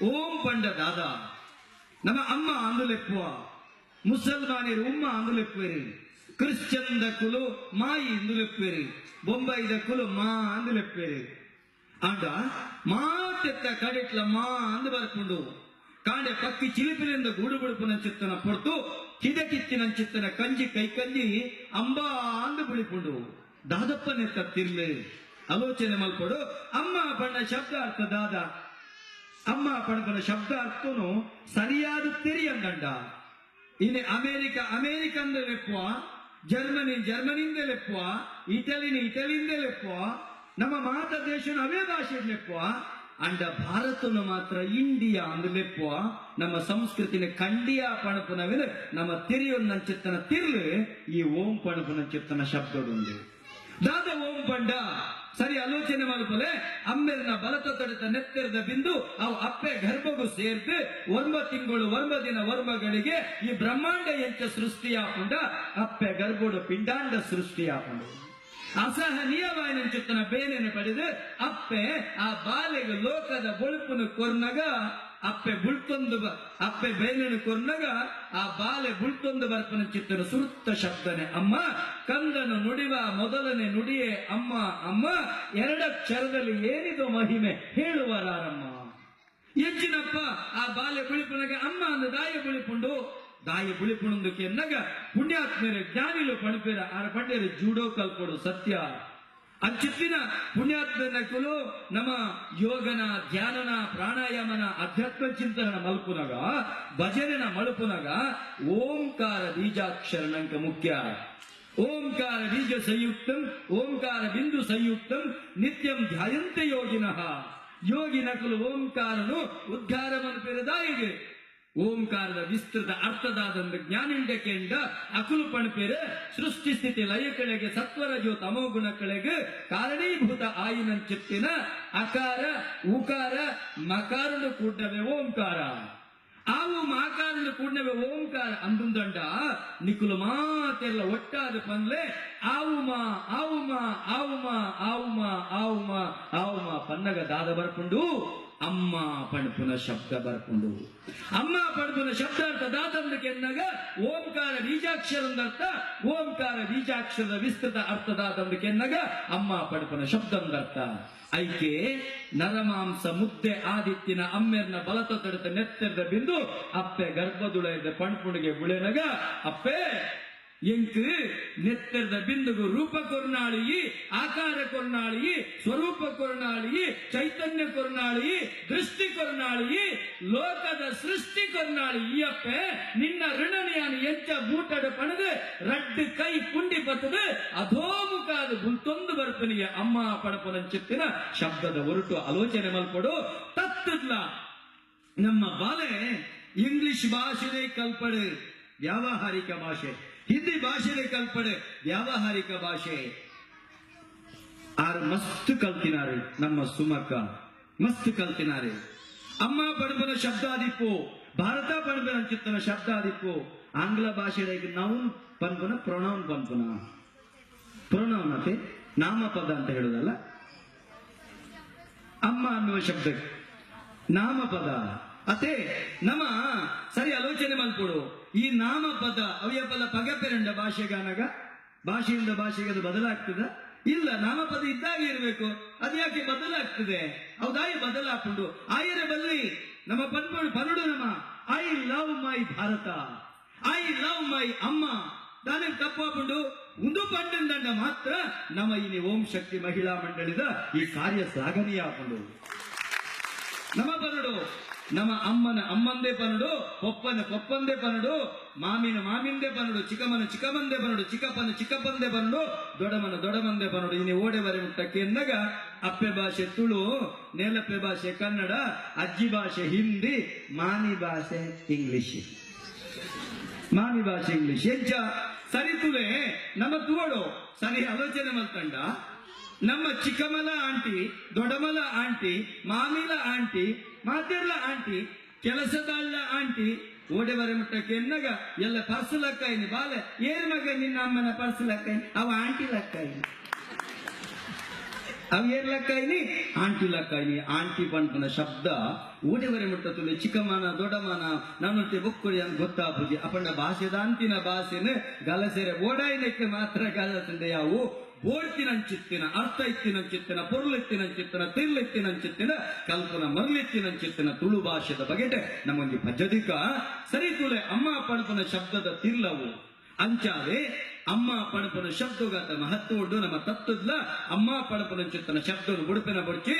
ಓಂ ಪಂಡ ದಾದಾ ನಮ್ಮ ಅಮ್ಮ ಅಂದುಲೆಪ್ಪುವ ಮುಸಲ್ಮಾನರು ಉಮ್ಮ ಅಂದುಲೆಪ್ಪುವೆರು ಕ್ರಿಶ್ಚಿಯನ್ the ಕುಲು ಮಾಯಿ ಇಂದುಲೆಪ್ಪುವೆರು ಬೊಂಬೈದ ಕುಲು ಮಾ ಅಂದುಲೆಪ್ಪುವೆರು ಆಂಡ ಮಾತೆತ್ತ ಕಡೆಟ್ಲ ಮಾ ಅಂದು ಬರ್ಪುಂಡು ಕಾಂಡೆ ಪಕ್ಕಿ ಚಿಲಿಪಿಲಿಂದ ಗೂಡು ಬುಡುಪುನ ಚಿತ್ತನ ಪೊರ್ತು ಕಿದಕಿತ್ತಿನ ಚಿತ್ತನ ಕಂಜಿ ಕೈ ಕಂಜಿ ಅಂಬಾ ಅಂದು ಬುಳಿಪುಂಡು ದಾದಪ್ಪನೆತ್ತ ತಿರ್ಲೆ ಆಲೋಚನೆ ಮಲ್ಪಡು ಅಮ್ಮ ಬಣ್ಣ ಶಬ್ದ ಅರ್ಥ ದಾದ ಅಮ್ಮ ಪಣಪನ ಶಬ್ದ ಅರ್ಥನು ಸರಿಯಾದ ತೆರಿಯಂಗಂಡ ಇನ್ನು ಅಮೆರಿಕ ಅಮೆರಿಕ ಅಂದ್ರೆ ಲೆಪ್ಪುವ ಜರ್ಮನಿ ಜರ್ಮನಿಂದ ಲೆಪ್ಪುವ ಇಟಲಿನ ಇಟಲಿಂದ ಲೆಪ್ಪುವ ನಮ್ಮ ಮಾತ ದೇಶನ ಅವೇ ಭಾಷೆ ಲೆಪ್ಪುವ ಅಂಡ ಭಾರತನು ಮಾತ್ರ ಇಂಡಿಯಾ ಅಂದ್ ಲೆಪ್ಪುವ ನಮ್ಮ ಸಂಸ್ಕೃತಿನ ಕಂಡಿಯಾ ಪಣಪುನವೇನು ನಮ್ಮ ತಿರಿಯೊಂದಂಚಿತ್ತನ ತಿರ್ಲು ಈ ಓಂ ಪಣಪುನಂಚಿತ್ತನ ಶಬ್ದಡುಂಡು ದಾದ ಓಂ ಪಂಡ ಸರಿ ಆಲೋಚನೆ ಮಲ್ಪಲೆ ಅಮ್ಮೆರ್ನ ಬಲತ ತಡೆತ ನೆತ್ತೆರದ ಬಿಂದು ಅವು ಅಪ್ಪೆ ಗರ್ಭಗೂ ಸೇರ್ದು 9 ತಿಂಗಳು 9 ದಿನ 9ಗಳಿಗೆ ಈ ಬ್ರಹ್ಮಾಂಡ ಎಂಚ ಸೃಷ್ಟಿಯಾಪುಂಡ ಅಪ್ಪೆ ಗರ್ಭೋಡು ಪಿಂಡಾಂಡ ಸೃಷ್ಟಿಯಾಪುಂಡು ಅಸಹನೀಯವಾಯಿನಂಚಿತ್ತನ ಬೇನೆನೆ ಪಡೆದು ಅಪ್ಪೆ ಆ ಬಾಲೆಗೆ ಲೋಕದ ಬೊಳುಪುನು ಕೊರ್ನಗ ಅಪ್ಪೆ ಬುಳ್ತೊಂದು ಅಪ್ಪೆ ಬೇನೆನು ಕೊರ್ನಗ ಆ ಬಾಲೆ ಬುಳ್ತೊಂದು ಬರ್ಪನ ಚಿತ್ತನ ಸುರುತ್ತ ಶಬ್ದನೆ ಅಮ್ಮ ಕಂದನು ನುಡಿವ ಮೊದಲನೆ ನುಡಿಯೇ ಅಮ್ಮ ಅಮ್ಮ ಎರಡಕ್ಷರದಲ್ಲಿ ಏನಿದು ಮಹಿಮೆ ಹೇಳುವರಾರಮ್ಮ. ಎಂಚಿನಪ್ಪ ಆ ಬಾಲೆ ಬುಳಿಪುನಗ ಅಮ್ಮ ಅಂದ ದಾಯ ಬುಳಿಪುಂಡು ದಾಯ ಬುಳಿಪುಣಂದಕ್ಕೆ ಎನ್ನಗ ಪುಣ್ಯಾತ್ಮೇರೆ ಜ್ಞಾನಿಲು ಪಣಪೇರ ಆರ ಪಂಡೇರು ಜೂಡೋ ಕಲ್ಪಡು ಸತ್ಯ ಅಂಚಿತ್ತಿನ ಪುಣ್ಯಾತ್ಮನಕುಲು ನಮ್ಮ ಯೋಗನ ಧ್ಯಾನನ ಪ್ರಾಣಾಯಾಮನ ಅಧ್ಯಾತ್ಮ ಚಿಂತನ ಮಲ್ಪುನಗ ಭಜನೆನ ಮಲ್ಪುನಗ ಓಂಕಾರ ಬೀಜಾಕ್ಷರ ನಂಕ ಮುಖ್ಯ. ಓಂಕಾರ ಬೀಜ ಸಂಯುಕ್ತಂ ಓಂಕಾರ ಬಿಂದು ಸಂಯುಕ್ತಂ ನಿತ್ಯಂ ಧ್ಯಾಯಂತೆ ಯೋಗಿನಃ. ಯೋಗಿನಕುಲು ಓಂಕಾರನು ಉದ್ಗಾರ ಮನ್ಪೇರದಾಯಿಗೆ ಓಂಕಾರದ ವಿಸ್ತೃತ ಅರ್ಥದಾದಂದು ಜ್ಞಾನಿಂಡಕೆಂಡ ಅಕುಲು ಪಣಪೇರೆ ಸೃಷ್ಟಿ ಸ್ಥಿತಿ ಲಯಕಳೆಗೆ ಸತ್ವರಜೋ ತಮೋ ಗುಣಕಳೆಗೆ ಕಾರಣೀಭೂತ ಆಯಿನಂಚಿತ್ತಿನ ಅಕಾರ ಉಕಾರ ಮಕಾರನು ಕೂಡವೇ ಓಂಕಾರ. ಆವು ಮಾಕಾರನು ಕೂಡವೇ ಓಂಕಾರ ಅಂದುಂದಂಡ ನಿಕುಲು ಮಾತೆಲ್ಲ ಒಟ್ಟಾದ ಪನ್ಲೆ ಆವು ಮಾ ಆವು ಮಾ ಆವು ಮಾ ಆವು ಮಾ ಆವು ಮಾ ಆವು ಮಾ ಪನ್ನಗ ದಾದ ಬರ್ಪುಂಡು ಅಮ್ಮ ಪಣಪುನ ಶಬ್ದ ಬರ್ಪುಂಡು. ಅಮ್ಮ ಪಣಪುನ ಶಬ್ದ ಅರ್ಥ ದಾದಂದಕ್ಕೆ ಎನ್ನಗ ಓಂಕಾರ ಬೀಜಾಕ್ಷರಂದರ್ಥ ಓಂಕಾರ ಬೀಜಾಕ್ಷರದ ವಿಸ್ತೃತ ಅರ್ಥದಾದಂದಕ್ಕೆ ಎನ್ನಗ ಅಮ್ಮ ಪಣಪುನ ಶಬ್ದಂದರ್ಥ. ಐಕೆ ನರಮಾಂಸ ಮುದ್ದೆ ಆದಿತ್ತಿನ ಅಮ್ಮೆರ್ನ ಬಲತ ತಡೆತ ನೆತ್ತೆರ್ದ ಬಿಂದು ಅಪ್ಪೆ ಗರ್ಭದುಳ ಇದ್ದ ಪಣಪುಣಿಗೆ ಬುಳೆನಗ ಅಪ್ಪೆ ಎಂಕ್ ನೆತ್ತೆರ್ದ ಬಿಂದುಗು ರೂಪ ಕೊರ್ನಾಳಿಯಿ ಆಕಾರ ಕೊರ್ನಾಳಿಯಿ ಸ್ವರೂಪ ಕೊರ್ನಾಳಿಯಿ ಚೈತನ್ಯ ಕೊರ್ನಾಳಿಯಿ ದೃಷ್ಟಿ ಕೊರ್ನಾಳಿಯಿ ಲೋಕದ ಸೃಷ್ಟಿ ಕೊರ್ನಾಳಿ ಅಪ್ಪೆ ನಿನ್ನ ಋಣನಿಯಾನು ಎಂಚ ಬೂಟಡ ಪಣದು ರಡ್ಡು ಕೈ ಪುಂಡಿ ಬತ್ತದು ಅಧೋಮುಖಾದ ಗುಂತೊಂದು ಬರ್ಪನಿಗೆ ಅಮ್ಮ ಪಡಪನಂಚಿತ್ತಿನ ಶಬ್ದದ ಹೊರಟು ಆಲೋಚನೆ ಮಲ್ಪಡು ತತ್ತದ್ಲ. ನಮ್ಮ ಬಾಲೆ ಇಂಗ್ಲಿಷ್ ಭಾಷೆನೇ ಕಲ್ಪಡೆ ವ್ಯಾವಹಾರಿಕ ಭಾಷೆ, ಹಿಂದಿ ಭಾಷೆನೇ ಕಲ್ಪಡೆ ವ್ಯಾವಹಾರಿಕ ಭಾಷೆ. ಆರು ಮಸ್ತ್ ಕಲ್ತಿನಾರೆ ನಮ್ಮ ಸುಮಕ್ಕ ಮಸ್ತ್ ಕಲ್ತಿನಾರೆ. ಅಮ್ಮ ಪಡಪನ ಶಬ್ದಾದಿಪ್ಪು ಭಾರತ ಪಡಪನ ಚಿತ್ತನ ಶಬ್ದಾದಿಪ್ಪು ಆಂಗ್ಲ ಭಾಷೆ ನೌನ್ ಪನ್ಪುನ ಪ್ರೊನೌನ್ ಪನ್ಪುನ ಪ್ರೊನೌನ್ ಅತೆ ನಾಮಪದ ಅಂತ ಹೇಳುದಲ್ಲ. ಅಮ್ಮ ಅನ್ನುವ ಶಬ್ದಕ್ಕೆ ನಾಮಪದ ಅತೆ ನಮ್ಮ ಸರಿ ಆಲೋಚನೆ ಮಲ್ಪಡು. ಈ ನಾಮಪದ ಅವ್ಯಪದ ಪಗಪೆರಂಡ ಭಾಷೆಗಾನಗ ಭಾಷೆಯಿಂದ ಭಾಷೆಗೆ ಅದು ಬದಲಾಗ್ತದ ಇಲ್ಲ. ನಾಮಪದ ಇದ್ದಾಗ ಇರಬೇಕು, ಅದು ಯಾಕೆ ಬದಲಾಗ್ತದೆ? ಹೌದಾಯಿ ಬದಲಾಕೊಂಡು ಆಯರ ಬಲ್ಲಿ ನಮ್ಮ ಪನ್ಪಡು ಪನುಡು ನಮ್ಮ I love my Bharat, I love my ಅಮ್ಮ ದಾನೆ ತಪ್ಪಾಪುಂಡು ಉಂದು ಪಂಡಂದಂಡ ಮಾತ್ರ ನಮ್ಮ ಈ ಓಂ ಶಕ್ತಿ ಮಹಿಳಾ ಮಂಡಳಿದ ಈ ಕಾರ್ಯ ಸಾಗನೀಯಾಪುಂಡು. ನಮ್ಮ ಪನುಡು ನಮ್ಮ ಅಮ್ಮನ ಅಮ್ಮಂದೇ ಪನುಡು, ಪೊಪ್ಪನ ಪೊಪ್ಪಂದೇ ಪನುಡು, ಮಾಮಿನ ಮಾಮಿಂದೇ ಪನುಡು, ಚಿಕ್ಕಮ್ಮನ ಚಿಕ್ಕಮ್ಮಂದೇ ಪನುಡು, ಚಿಕ್ಕಪ್ಪನ ಚಿಕ್ಕಪ್ಪಂದೇ ಪನುಡು, ದೊಡಮನ ದೊಡಮಂದೇ ಪನುಡು. ಇನಿ ಓಡೆ ಬರೆ ಮುಟ್ಟಕ್ಕೆ ಎನ್ನಗ ಅಪ್ಪೆ ಭಾಷೆ ತುಳು, ನೇಲಪ್ಪೆ ಭಾಷೆ ಕನ್ನಡ, ಅಜ್ಜಿ ಭಾಷೆ ಹಿಂದಿ, ಮಾಮಿ ಭಾಷೆ ಇಂಗ್ಲಿಷ್, ಮಾಮಿ ಭಾಷೆ ಇಂಗ್ಲಿಷ್. ಎಂಚ ಸರಿ ತುಲೆ ನಮ್ಮ ತುವಡು ಸರಿ ಆಲೋಚನೆ ಮಲ್ತಂಡ ನಮ್ಮ ಚಿಕ್ಕಮಲ ಆಂಟಿ, ದೊಡಮಲ ಆಂಟಿ, ಮಾಮಿಲ ಆಂಟಿ, ಮಾತಿರ್ಲ ಆಂಟಿ, ಕೆಲಸದಾಳ್ಳ ಆಂಟಿ, ಓಡೆ ಬರೆ ಮುಟ್ಟಕ್ಕೆ ಎನ್ನಗ ಎಲ್ಲ ಪರ್ಸು ಲಕ್ಕಾಯಿನಿ ಬಾಲೆ ಏರ್ ಮಗ ನಿನ್ನ ಅಮ್ಮನ ಪರ್ಸು ಲಕ್ಕಾಯಿನಿ ಅವ ಆಂಟಿ ಲಕ್ಕಾಯಿನಿ. ಅವು ಏರ್ ಲಕ್ಕಾಯಿನಿ? ಆಂಟಿ ಲಕ್ಕಾಯಿನಿ. ಆಂಟಿ ಪನ್ಪುನ ಶಬ್ದ ಊಡೆವರೆ ಮುಟ್ಟ ಚಿಕ್ಕಮ್ಮನ ದೊಡ್ಡಮ್ಮನ ನಾನೊಂತೆ ಬೊಕ್ಕುಳಿ ಅನ್ ಗೊತ್ತಾಪುಜಿ. ಅಪಂಡ ಭಾಷೆದಾಂತಿನ ಭಾಷೆನ ಗಲಸೆರೆ ಬೋಡಾಯಿನಕ್ಕೆ ಮಾತ್ರ ಗಲಸಂದೆ ಯಾವು ಬೋಡ್ತಿನಂಚಿತ್ತಿನ ಅರ್ಥ ಇತ್ತಿನಂಚಿತ್ತಿನ ಪೊರ್ಲಿತ್ತಿನಂಚಿತ್ತಿನ ತಿರ್ಲಿತ್ತಿನಂಚಿತ್ತಿನ ಕಲ್ಪನ ಮರ್ಲಿತ್ತಿನಂಚಿತ್ತಿನ ತುಳು ಭಾಷೆದ ಬಗೆಟೆ ನಮ್ಮೊಂಜಿ ಪದ್ಧತಿಕ ಸರಿ ತುಲೆ ಅಮ್ಮ ಪಣಪುನ ಶಬ್ದದ ತಿರ್ಲವು ಅಂಚಾದೆ ಅಮ್ಮ ಪಣಪುನ ಶಬ್ದಗಾತ ಮಹತ್ವ ಉಂಡು. ನಮ್ಮ ತತ್ವದ ಅಮ್ಮ ಪಣಪುನ ಚಿತ್ತನ ಶಬ್ದವನ್ನು ಬುಡುಪಿನ ಬುಡ್ಚಿ.